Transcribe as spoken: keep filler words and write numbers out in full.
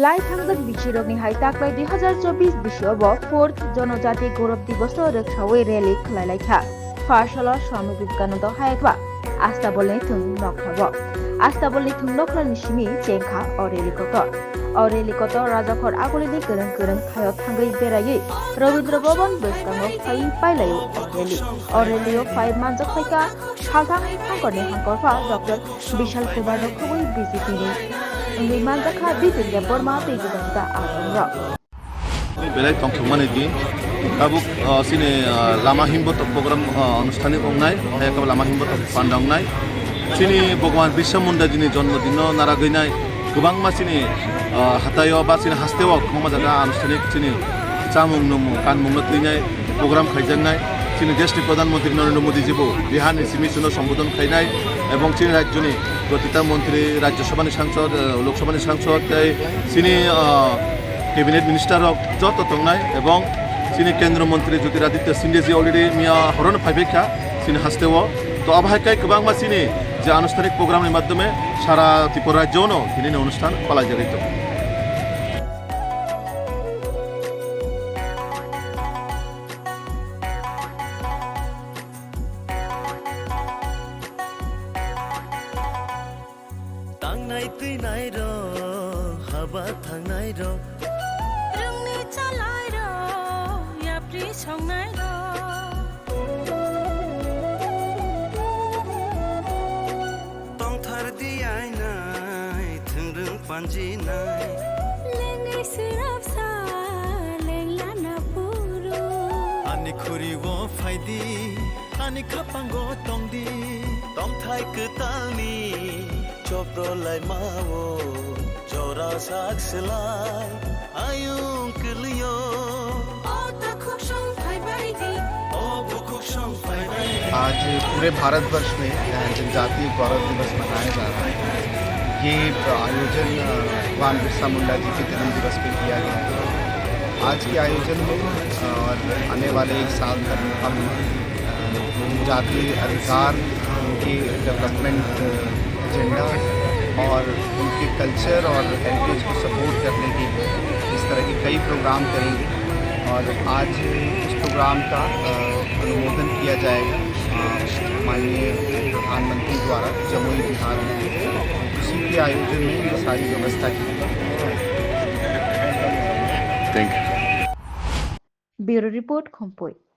Lai thangjak bisirokni hai taklai dui hazar chobbish bisio bo fourth Jonojati Gaurav Diboso rwksawi rally khwlai lai kha. Pharsalo Swami Vivekanando hai ba Astabolni thwng nokhlao. Astabolni thwng nokhlani simi chengkha o rally kotor. O rally kotor Rajakhor agulini kwrwng kwrwng thaio thangwi beraiwi Rabindra Bhavan bwskango phaiwi pailaio o rally. O rally-o phai manjak phaikha Salthang Hangkorni Hangkorpha Doctor Bishal Kumar no khobwi B J P ni wngwi manjakha Bipin Deb Borma tei Judanta Arongrok. Belai tongthokmani di. Tabuk, ah, chini, ah, lama himbotok program, ah, anusthanik wngnai, hai khe lama himbotok panda wngnai. Chini Bhagwan Birsa Munda jini jonmo dinno naragwi nai kwbangma chini, ah, hataio ba chini hasteo kwbangma jaga anusthanik chini chamung nwmung kanmungno twinai program khaijaknai. Chini deshni Pradhan Mantri Narendra Modi jibo Biharni simi chwngno sombodhon khainai ebong chini rajyoni protita mantri, Rajya Sabhani sangsod, eh, Lok Sabhani sangsod tei chini, ah, cabinet minister rok joto tongnai ebong chini Kendra Mantri Jyotiraditya Scindia ji already miya horono phaibaikha chini hasteo. To abo hai khe kwbangma chini je anusthanik program ni madhyome sara Tripura rajyo no tini ni onusthan palaijagwi tongo. Tangnai twinai rok, haba thangnai rok, rwngni chalai rok, yapri songnai rok. Tongthar di ainai, thwngrwng panjinai. Lengwi swrapsa, lenglana phuru. Ani khuri-o phaidi, ani khapango tongdi. Tongthai kwtalni chopro laimao, jora sak slai ayung kwlwio. O takhuk song phaibai di, o bukhuk song phaibai di. आज पूरे भारतवर्ष में, अ, जनजातीय गौरव दिवस मनाया जा रहा है। ये आयोजन, अ, भगवान बिरसा मुंडा जी के जन्म दिवस पे किया गया है। आज के आयोजन में, अ, और आने वाले एक साल तक हम, अ, जनजातीय अधिकार, उनकी डेवलपमेंट एजेंडा और उनके कल्चर और हेरिटेज को सपोर्ट करने के लिए इस तरह के कई प्रोग्राम करेंगे। और आज इस प्रोग्राम का, अ, अनुमोदन किया जाएगा, अ, माननीय प्रधानमंत्री द्वारा जमुई विहार में। इसी के आयोजन में ये सारी व्यवस्था की गई है। Thank you. Bureau Report, Khumpui.